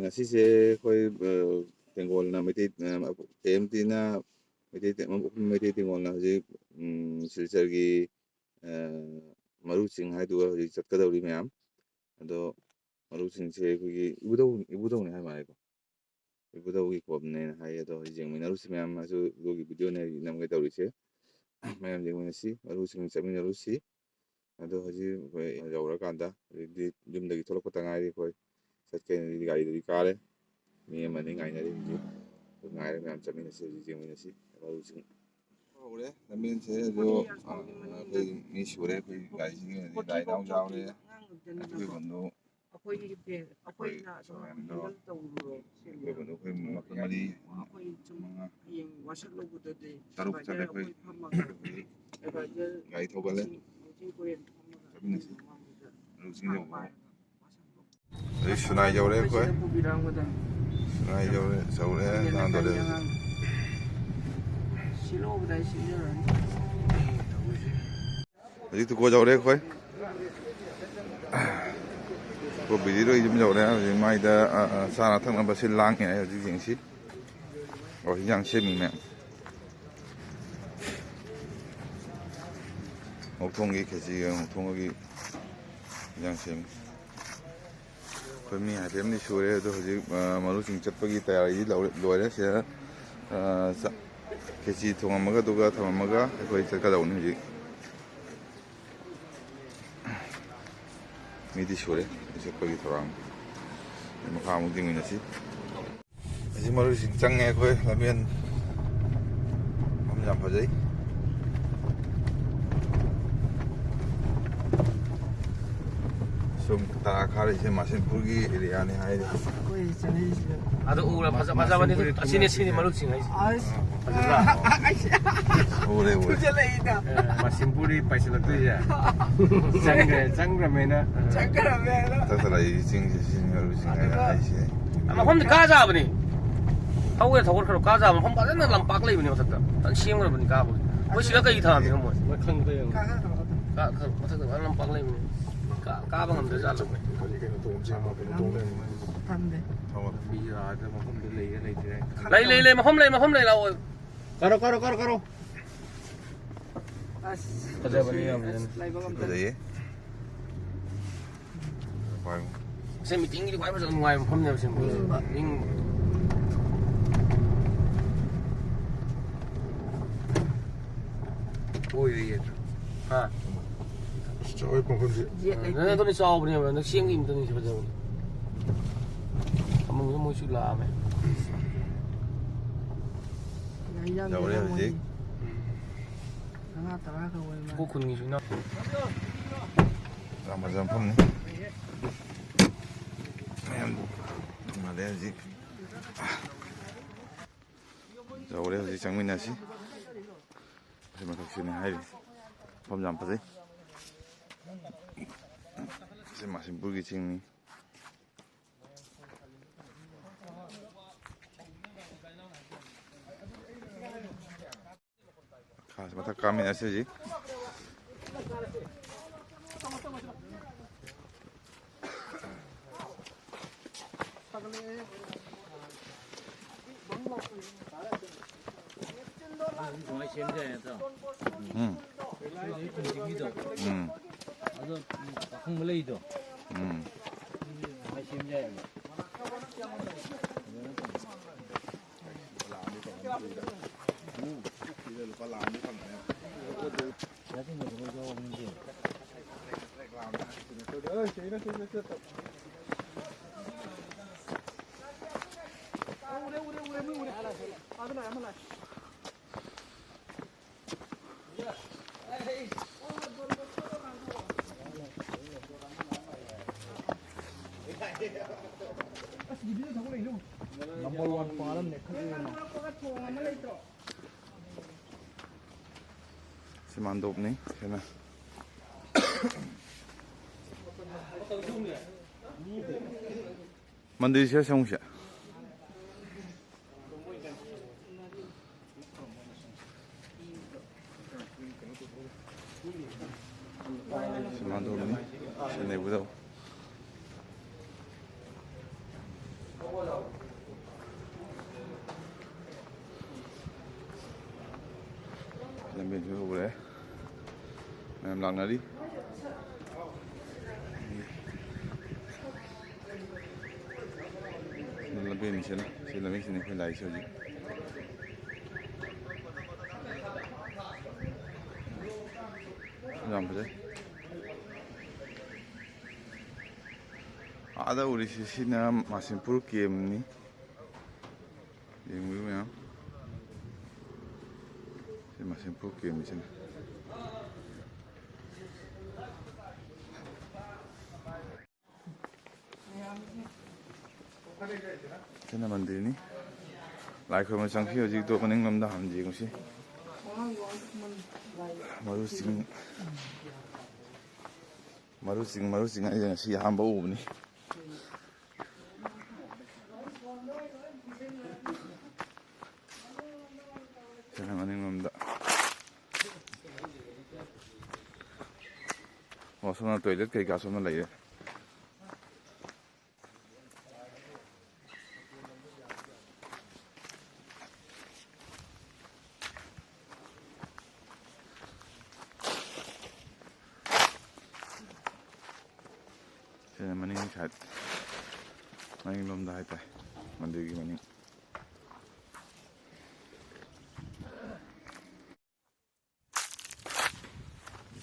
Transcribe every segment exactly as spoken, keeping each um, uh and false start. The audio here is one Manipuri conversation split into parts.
ꯉꯁꯤꯁꯦ ꯑꯩꯈꯣꯏ, ꯑ, ꯇꯦꯡꯒꯣꯜꯅ ꯃꯩꯇꯩ, ꯑ, ꯀꯦ ꯑꯦꯝ ꯇꯤꯅ ꯃꯩꯇꯩ ꯇꯦ-, ꯃꯩꯇꯩ ꯇꯦꯡꯒꯣꯜꯅ ꯍꯧꯖꯤꯛ, ꯎꯝ, ꯁꯤꯜꯆꯔꯒꯤ, ꯑ, ꯃꯔꯨ ꯆꯤꯡ ꯍꯥꯏꯗꯨꯒ ꯍꯧꯖꯤꯛ ꯆꯠꯀꯗꯧꯔꯤ ꯃꯌꯥꯝ꯫ ꯑꯗꯣ ꯃꯔꯨ ꯆꯤꯡꯁꯦ ꯑꯩꯈꯣꯏꯒꯤ ꯏꯕꯨꯙꯧ, ꯏꯕꯨꯙꯧꯅꯦ ꯍꯥꯏ ꯃꯥꯜꯂꯦꯀꯣ꯫ ꯏꯕꯨꯙꯧꯒꯤ ꯀꯣꯝꯅꯦꯅ ꯍꯥꯏ꯫ ꯑꯗꯣ ꯍꯧꯖꯤꯛ ꯌꯦꯡꯃꯤꯟꯅꯔꯨꯁꯤ ꯃꯌꯥꯝ꯫ ꯑꯗꯨ ꯑꯗꯨꯒꯤ ꯚꯤꯗꯤꯑꯣꯅꯦ ꯍꯧꯖꯤꯛ ꯅꯝꯒꯦ ꯇꯧꯔꯤꯁꯦ꯫ ꯃꯌꯥꯝ ꯌꯦꯡꯃꯤꯟꯅꯁꯤ, ꯃꯔꯨꯁꯤꯡ ꯆꯠꯃꯤꯟꯅꯔꯨꯁꯤ꯫ ꯑꯗꯣ ꯍꯧꯖꯤꯛ ꯑꯩꯈꯣꯏ ꯌꯧꯔꯀꯥꯟꯗ, ꯍꯧꯖꯤꯛꯇꯤ ꯌꯨꯝꯗꯒꯤ ꯊꯣꯛꯂꯛꯄꯇ ꯉꯥꯏꯔꯤ ꯑꯩꯈꯣꯏ꯫ ꯆꯠꯀꯦꯅꯗꯤ ꯒꯥꯔꯤꯗꯗꯤ ꯀꯥꯔꯦ꯫ ꯃꯤ ꯑꯃꯅꯤ ꯉꯥꯏꯅꯔꯤ ꯍꯧꯖꯤꯛ꯫ ꯑꯗꯨ ꯉꯥꯏꯔ ꯃꯌꯥꯝ ꯆꯠꯃꯤꯟꯅꯁꯤ, ꯍꯧꯖꯤꯛ ꯌꯦꯡꯃꯤꯟꯅꯁꯤ ꯃꯔꯨꯁꯤꯡ꯫ ꯍꯧꯔꯦ ꯂꯝꯕꯦꯟꯁꯦ꯫ ꯑꯗꯣ, ꯑ, ꯑꯩꯈꯣꯏ ꯃꯤ ꯁꯨꯔꯦ꯫ ꯑꯩꯈꯣꯏ ꯒꯥꯔꯤꯁꯤꯒꯤ ꯒꯥꯔꯤ ꯏꯅꯥꯎ ꯌꯥꯎꯔꯦ꯫ ꯑꯩꯈꯣꯏ ꯕꯟꯗꯨ, ꯑꯩꯈꯣꯏ ꯑꯩꯈꯣꯏꯅ ꯑꯗꯨꯝ ꯁꯣꯔꯦꯟꯗ꯭ꯔꯣ, ꯍꯦꯟꯗꯜ ꯇꯧꯔꯨꯔꯣ꯫ ꯑꯩꯈꯣꯏ ꯕꯟꯗꯨ, ꯑꯩꯈꯣꯏ ꯃꯤ ꯃꯔꯤ, ꯑꯩꯈꯣꯏ ꯁꯨꯝ ꯃꯉꯥ꯫ ꯍꯌꯦꯡ ꯋꯥꯁꯛ ꯂꯧꯕꯗꯗꯤ ꯇꯔꯨꯛ ꯆꯠꯂꯦ ꯑꯩꯈꯣꯏ꯫ ꯑꯩꯈꯣꯏ ꯐꯝꯃꯒ ꯑꯩꯈꯣꯏ ꯑꯦꯗꯚꯥꯏꯖꯔ ꯒꯥꯔꯤ ꯊꯧꯒꯠꯂꯦ꯫ ꯂꯧꯁꯤꯡ, ꯂꯧꯁꯤꯡ ꯀꯣꯔꯦꯟ ꯐꯝꯃꯒ ꯆꯠꯃꯤꯟꯅꯁꯤ꯫ ꯃꯔꯨꯞꯁꯤꯡ ꯌꯧꯕ꯫ ꯍꯧꯖꯤꯛ ꯁꯨꯅꯥꯏ ꯌꯧꯔꯦ ꯑꯩꯈꯣꯏ꯫ ꯁꯨꯅꯥꯏ ꯌꯧꯔꯦ, ꯆꯧꯔꯦ, ꯅꯥꯟꯗꯣꯔꯦ ꯍꯧꯖꯤꯛ꯫ ꯍꯧꯖꯤꯛ ꯇꯨꯀꯣ ꯌꯧꯔꯦ ꯑꯩꯈꯣꯏ꯫ ꯑꯩꯈꯣꯏ ꯕꯤꯖꯤꯔꯣꯏ ꯌꯨꯝ ꯌꯧꯔꯦ꯫ ꯍꯧꯖꯤꯛ ꯃꯥꯏꯗ, ꯑ, ꯑ, ꯆꯥꯅ ꯊꯛꯅꯕ ꯁꯤ ꯂꯥꯡꯉꯦ ꯍꯥꯏ ꯍꯧꯖꯤꯛ ꯌꯦꯡꯁꯤ꯫ ꯑꯣ, ꯍꯤꯟꯖꯥꯡ ꯁꯦꯝꯃꯤ ꯃꯌꯥꯝ꯫ ꯉꯧꯊꯣꯡꯒꯤ ꯈꯦꯆꯤꯒ ꯉꯧꯊꯣꯡꯒꯒꯤ ꯍꯤꯟꯖꯥꯡ ꯁꯦꯝꯃꯤ꯫ ꯑꯩꯈꯣꯏ ꯃꯤ ꯍꯥꯏꯐꯦꯠ ꯑꯃꯗꯤ ꯁꯨꯔꯦ꯫ ꯑꯗꯣ ꯍꯧꯖꯤꯛ, ꯑ, ꯃꯔꯨꯁꯤꯡ ꯆꯠꯄꯒꯤ ꯇꯌꯥꯔꯤꯗꯤ ꯂꯧꯔꯦ-, ꯂꯣꯏꯔꯦ꯫ ꯁꯤꯗ, ꯑ, ꯆꯥꯛ, ꯈꯦꯆꯤ ꯊꯣꯡꯉꯝꯃꯒ ꯑꯗꯨꯒ ꯊꯝꯃꯝꯃꯒ ꯑꯩꯈꯣꯏ ꯆꯠꯀꯗꯧꯕꯅꯤ ꯍꯧꯖꯤꯛ꯫ ꯃꯤꯗꯤ ꯁꯨꯔꯦ ꯆꯠꯄꯒꯤ ꯊꯧꯔꯥꯡ꯫ ꯃꯈꯥ ꯑꯃꯨꯛ ꯌꯦꯡꯃꯤꯟꯅꯁꯤ꯫ ꯍꯧꯖꯤꯛ ꯃꯔꯨꯁꯤꯡ ꯆꯪꯉꯦ ꯑꯩꯈꯣꯏ ꯂꯝꯕꯦꯟ꯫ ꯃꯐꯝ ꯌꯥꯝ ꯐꯖꯩ꯫ ꯁꯨꯝ ꯇꯔꯥ ꯈꯥꯔꯤꯁꯦ ꯃꯥꯁꯤꯟꯄꯨꯔꯒꯤ ꯑꯦꯔꯤꯌꯥꯅꯤ ꯍꯥꯏꯔꯤ꯫ ꯑꯩꯈꯣꯏ ꯆꯠꯂꯤꯁꯤꯗ ꯑꯗꯣ ꯎꯔ ꯐꯖ ꯐꯖꯕꯅꯤ꯫ ꯑꯁꯤꯅꯦ, ꯁꯤꯅꯤ ꯃꯔꯨꯁꯤꯡ ꯍꯥꯏꯁꯦ꯫ ꯑꯁ꯫ ꯐꯖꯗ꯭ꯔꯥ? ꯎꯔꯦ, ꯎꯔꯦ꯫ ꯐꯨꯖꯜꯂꯛꯏꯗ꯫ ꯑꯦ, ꯃꯥꯁꯤꯟꯄꯨꯔꯗꯤ ꯄꯥꯏꯁꯤꯜꯂꯛꯇꯣꯏꯁꯦ꯫ ꯆꯪꯈ꯭ꯔꯦ, ꯆꯪꯈ꯭ꯔꯃꯦꯅ꯫ ꯆꯪꯈ꯭ꯔꯃꯦꯅ꯫ ꯃꯊꯛꯇ ꯂꯩꯔꯤ ꯆꯤꯡꯁꯦ, ꯁꯤꯅꯤ ꯃꯔꯨ ꯆꯤꯡ ꯍꯥꯏꯅ ꯑꯗꯨꯒ ꯍꯥꯏꯁꯦ꯫ ꯃꯐꯝꯗꯤ ꯀꯥ ꯆꯥꯕꯅꯤ꯫ ꯊꯧꯒꯦ ꯊꯧꯒꯠꯈ꯭ꯔꯣ, ꯀꯥ ꯆꯥꯕ ꯃꯐꯝ ꯐꯖꯅ ꯂꯝꯄꯥꯛ ꯂꯩꯕꯅꯤ ꯃꯊꯛꯇ꯫ ꯐꯖꯅ ꯁꯦꯝꯈ꯭ꯔꯕꯅꯤ ꯀꯥꯕꯒꯤ꯫ ꯃꯣꯏ ꯁꯤꯗ ꯀꯩ ꯊꯥꯕꯅꯣ ꯃꯣꯏ? ꯃꯣꯏ ꯈꯪꯗꯦ꯫ ꯀꯥ, ꯀꯥ, ꯃꯊꯛꯇ ꯐꯖꯅ ꯂꯝꯄꯥꯛ ꯂꯩꯕꯅꯤ꯫ ꯀꯥ-, ꯀꯥꯕ ꯉꯝꯗ꯭ꯔꯖꯥꯠꯂꯣ? ꯀꯔꯤ ꯀꯩꯅꯣ ꯇꯣꯡ ꯆꯦꯟꯕ ꯀꯩꯅꯣ ꯇꯣꯡ ꯂꯩꯔꯝꯃꯤ꯫ ꯈꯪꯗꯦ꯫ ꯊꯝꯃꯣ꯫ ꯃꯤ ꯑꯥꯗ ꯃꯐꯝꯗ ꯂꯩꯔ ꯂꯩꯇ꯭ꯔꯦ꯫ ꯂꯩ, ꯂꯩ, ꯂꯩ, ꯃꯐꯝ ꯂꯩ, ꯃꯐꯝ ꯂꯩ, ꯂꯥꯛꯑꯣ꯫ ꯀꯥꯔꯣ, ꯀꯥꯔꯣ, ꯀꯥꯔꯣ, ꯀꯥꯔꯣ꯫ ꯑꯁ꯫ ꯐꯖꯕꯅꯤ ꯌꯥꯝ ꯐꯖꯅ꯫ ꯑꯁ, ꯂꯥꯏꯕꯛ ꯑꯝꯇ꯫ ꯐꯖꯩꯌꯦ꯫ ꯁꯦ, ꯃꯤꯇꯤꯡꯒꯤꯗꯤ ꯈ꯭ꯋꯥꯏ ꯐꯖꯕ ꯅꯨꯡꯉꯥꯏꯕ ꯃꯐꯝꯅꯦꯕ, ꯁꯦꯡꯕ꯫ ꯏꯪꯕ꯫ ꯏꯪꯕ꯫ ꯑꯣꯏꯔꯦ꯫ ꯍꯥ? ꯑꯁ, ꯆꯥꯎꯋꯦ ꯃꯐꯝꯁꯦ꯫ ꯌꯦꯠ ꯂꯩꯇꯦ꯫ ꯅꯪ ꯑꯗꯨꯅ ꯆꯥꯎꯕꯅꯦꯕ, ꯅꯪ ꯁꯦꯝꯈꯤꯕ ꯃꯇꯝꯗ ꯐꯖꯕꯅꯦ꯫ ꯑꯃꯨꯛ ꯃꯣꯏꯁꯨ ꯂꯥꯛꯑꯝꯃꯦ꯫ ꯌꯥꯏ, ꯌꯥꯝ ꯌꯧꯔꯦ ꯌꯥꯝ ꯍꯧꯖꯤꯛ꯫ ꯃꯣꯏ꯫ ꯃꯉꯥ ꯇꯔꯥ ꯈꯛ ꯑꯣꯏ ꯃꯥꯜꯂꯦ꯫ ꯑꯩꯈꯣꯏ ꯈꯨꯟꯒꯤꯁꯨ ꯏꯅꯥꯎ꯫ ꯌꯥꯝ ꯐꯖꯕ ꯃꯐꯝꯅꯤ꯫ ꯃꯌꯥꯝ ꯃꯥꯜꯂꯦ ꯍꯧꯖꯤꯛ꯫ ꯌꯧꯔꯦ ꯍꯧꯖꯤꯛ, ꯆꯪꯃꯤꯟꯅꯁꯤ꯫ ꯁꯤ ꯃꯊꯛꯁꯤꯅꯦ ꯍꯥꯏꯔꯤ꯫ ꯃꯐꯝ ꯌꯥꯝ ꯐꯖꯩ꯫ ꯁꯤ ꯃꯥꯁꯤꯝꯄꯨꯔꯒꯤ ꯆꯤꯡꯅꯤ꯫ ꯃꯈꯥꯁꯦ ꯃꯊꯛ ꯀꯥꯃꯤꯟꯅꯁꯤ ꯍꯧꯖꯤꯛ꯫ ꯁꯨꯃꯥꯏꯅ ꯁꯦꯝꯖꯩ ꯅꯠꯇ꯭ꯔꯣ? ꯎꯝ꯫ ꯁꯤ ꯊꯨꯝꯖꯤꯡꯒꯤꯗꯣ꯫ ꯎꯝ꯫ ꯑꯗꯣ ꯄꯥꯈꯪꯕ ꯂꯩꯗꯣ꯫ ꯎꯝ꯫ ꯁꯨꯃꯥꯏꯅ ꯁꯦꯝꯖꯩꯌꯦꯕ꯫ ꯅꯝꯕꯔ ꯋꯥꯟ ꯄꯥꯔꯝꯅꯦ ꯈꯜꯂꯦ꯫ ꯁꯤ ꯃꯥꯟꯗꯣꯞꯅꯤ ꯁꯤꯅ꯫ ꯃꯟꯗꯤꯔꯁꯦ ꯁꯪꯉꯨꯁꯦ꯫ ꯁꯤ ꯃꯥꯟꯗꯣꯞꯅꯤ ꯁꯤ ꯂꯩꯕꯗꯣ꯫ ꯂꯝꯕꯦꯟꯁꯨ ꯎꯔꯦ꯫ ꯃꯌꯥꯝ ꯂꯥꯛꯅꯔꯤ꯫ ꯂꯝꯕꯦꯟꯁꯤꯅ, ꯁꯤ ꯂꯝꯕꯦꯟꯁꯤꯅ ꯑꯩꯈꯣꯏ ꯂꯥꯛꯏꯁꯦ ꯍꯧꯖꯤꯛ꯫ ꯌꯥꯝ ꯐꯖꯩ꯫ ꯑꯥꯗ ꯎꯔꯤꯁꯤ, ꯁꯤꯅ ꯃꯥꯁꯤꯝꯄꯨꯔ ꯀꯦꯝꯅꯤ꯫ ꯌꯦꯡꯕꯤꯌꯨ ꯃꯌꯥꯝ꯫ ꯁꯤ ꯃꯥꯁꯤꯝꯄꯨꯔ ꯀꯦꯝꯅꯤ ꯁꯤꯅ꯫ ꯁꯤꯅ ꯃꯟꯗꯤꯔꯅꯤ꯫ ꯂꯥꯏ ꯈꯨꯔꯨꯝꯕ ꯆꯪꯈꯤ꯫ ꯍꯧꯖꯤꯛꯇꯣ ꯃꯅꯤꯡꯂꯣꯝꯗ ꯍꯥꯟꯅ ꯌꯦꯡꯉꯨꯁꯤ꯫ ꯃꯔꯨ ꯆꯤꯡ, ꯃꯔꯨ ꯆꯤꯡ, ꯃꯔꯨ ꯆꯤꯡ ꯍꯥꯏꯁꯦ ꯉꯁꯤ ꯑꯍꯥꯟꯕ ꯎꯕꯅꯤ꯫ ꯁꯤꯅ ꯃꯅꯤꯡꯂꯣꯝꯗ꯫ ꯑꯣ, ꯁꯣꯝꯅ toilet ꯀꯩꯀꯥ ꯁꯣꯝꯅ ꯂꯩꯔꯦ꯫ ꯁꯤꯅ ꯃꯅꯤꯡ side, ꯃꯅꯤꯡꯂꯣꯝꯗ ꯍꯥꯏꯇꯥꯔꯦ, ꯃꯟꯗꯤꯔꯒꯤ ꯃꯅꯤꯡ꯫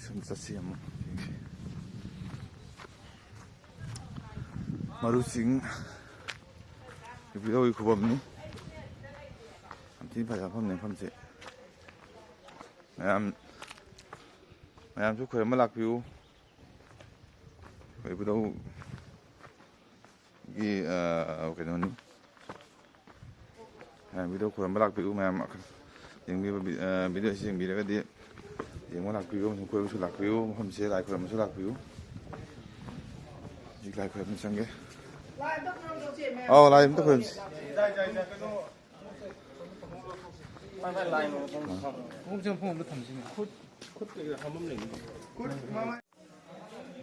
ꯁꯨꯝ ꯆꯠꯁꯤ ꯑꯃꯨꯛ ꯌꯦꯡꯁꯤ꯫ ꯃꯔꯨ ꯆꯤꯡ, ꯏꯕꯨꯙꯧꯒꯤ ꯈꯨꯕꯝꯅꯤ꯫ ꯌꯥꯝ ꯊꯤꯅ ꯐꯖꯕ ꯃꯐꯝꯅꯤ ꯃꯐꯝꯁꯦ꯫ ꯃꯌꯥꯝ, ꯃꯌꯥꯝꯁꯨ ꯈꯣꯏꯔꯝꯕ ꯂꯥꯛꯄꯤꯌꯨ꯫ ꯑꯩꯈꯣꯏ ꯏꯕꯨꯙꯧꯒꯤ, ꯑ, ꯀꯩꯅꯣꯅꯤ꯫ ꯃꯌꯥꯝ ꯏꯕꯨꯙꯧ ꯈꯣꯏꯔꯝꯕ ꯂꯥꯛꯄꯤꯌꯨ꯫ ꯃꯌꯥꯝ ꯌꯦꯡꯕꯤꯕ, ꯑ, video ꯑꯁꯤ ꯌꯦꯡꯕꯤꯔꯒꯗꯤ ꯌꯦꯡꯕ ꯂꯥꯛꯄꯤꯌꯨ, ꯑꯃꯁꯨꯡ ꯀꯣꯏꯕꯁꯨ ꯂꯥꯛꯄꯤꯌꯨ, ꯃꯐꯝꯁꯤꯗ ꯂꯥꯏ ꯈꯣꯏꯔꯝꯕꯁꯨ ꯂꯥꯛꯄꯤꯌꯨ꯫ ꯍꯧꯖꯤꯛ ꯂꯥꯏ ꯈꯣꯏꯔꯝꯕ ꯆꯪꯒꯦ꯫ ꯑꯧ, ꯂꯥꯏ ꯑꯝꯇ ꯈꯣꯏꯔꯝꯁꯤ꯫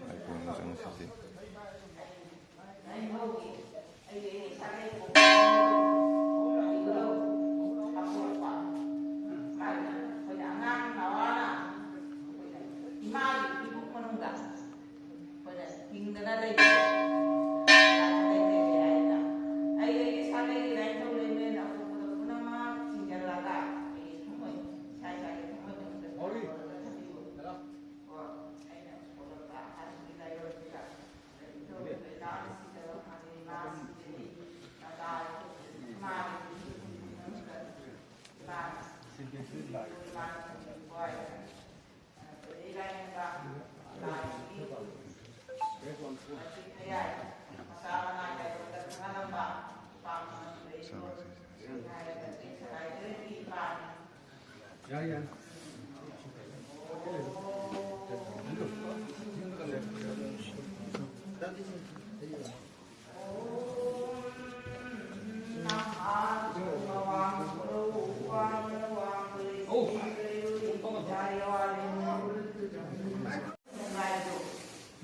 ꯂꯥꯏ ꯈꯣꯏꯔꯝꯕ ꯆꯪꯁꯤ꯫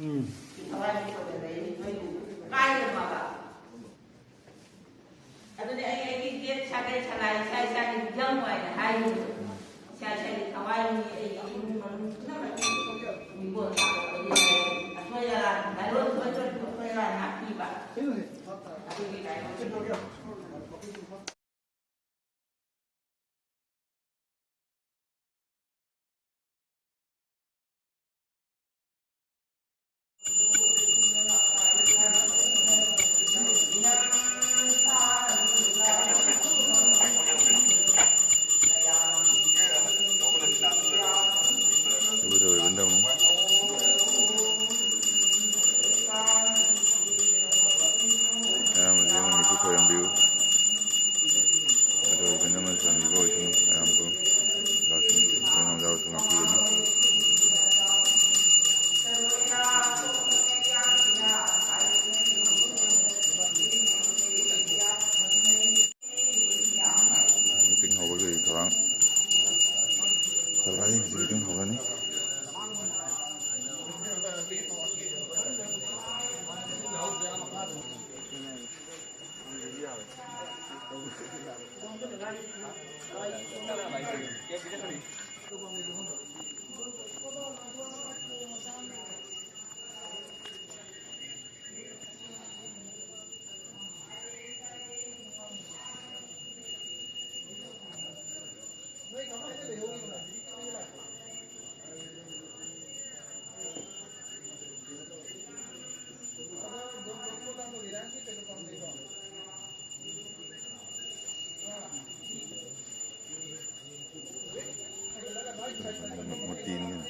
ꯎꯝ꯫ ꯑꯗꯨꯅꯦ ꯑꯩ ꯑꯩꯒꯤ ꯗꯦꯠ ꯁꯥꯒꯩ ꯁꯂꯥꯏ ꯏꯁꯥ ꯏꯁꯥꯒꯤ ꯌꯪ ꯍꯥꯏꯅ ꯍꯥꯏꯔꯤꯕ꯫ ꯏꯁꯥ ꯏꯁꯥꯒꯤ ꯊꯋꯥꯏꯅꯤ, ꯑꯩꯒꯤ ꯏꯃꯨꯡ ꯃꯅꯨꯡ ꯄꯨꯝꯅꯃꯛꯀꯤ ꯃꯤꯡꯒꯣꯜ ꯆꯥꯎꯈꯠꯄꯒꯤ ꯑꯁꯣꯏ ꯑꯔꯥꯟ, ꯂꯥꯏꯑꯣꯟ ꯁꯣꯏꯗꯅ ꯑꯁꯣꯏ ꯑꯔꯥꯟ ꯉꯥꯛꯄꯤꯕ꯫ ꯑꯗꯨꯒꯤ ꯂꯥꯏꯑꯣꯟꯁꯤꯡꯗꯣ ꯃꯌꯥꯝ ꯑꯁꯤ ꯌꯦꯡꯕꯤꯌꯨ, ꯈꯣꯏꯔꯝꯕꯤꯌꯨ꯫ ꯑꯗꯨ ꯑꯣꯏꯕꯅ ꯃꯇꯝ ꯄꯤꯕ ꯑꯣꯏꯁꯅꯨ ꯃꯌꯥꯝꯕꯨ꯫ ꯑꯣꯖꯥꯁꯤꯡ, ꯑꯩꯈꯣꯏ ꯉꯝꯖꯥꯕꯁꯨ ꯉꯥꯛꯄꯤꯒꯅꯤ꯫ ꯃꯤꯇꯤꯡ ꯍꯧꯕꯒꯤ ꯊꯧꯔꯥꯡ ꯇꯧꯔꯛꯑꯅꯤ꯫ ꯍꯧꯖꯤꯛ ꯃꯤꯇꯤꯡ ꯍꯧꯔꯅꯤ꯫ ꯃꯨꯔꯇꯤꯅꯤ ꯀꯩꯅꯣ꯫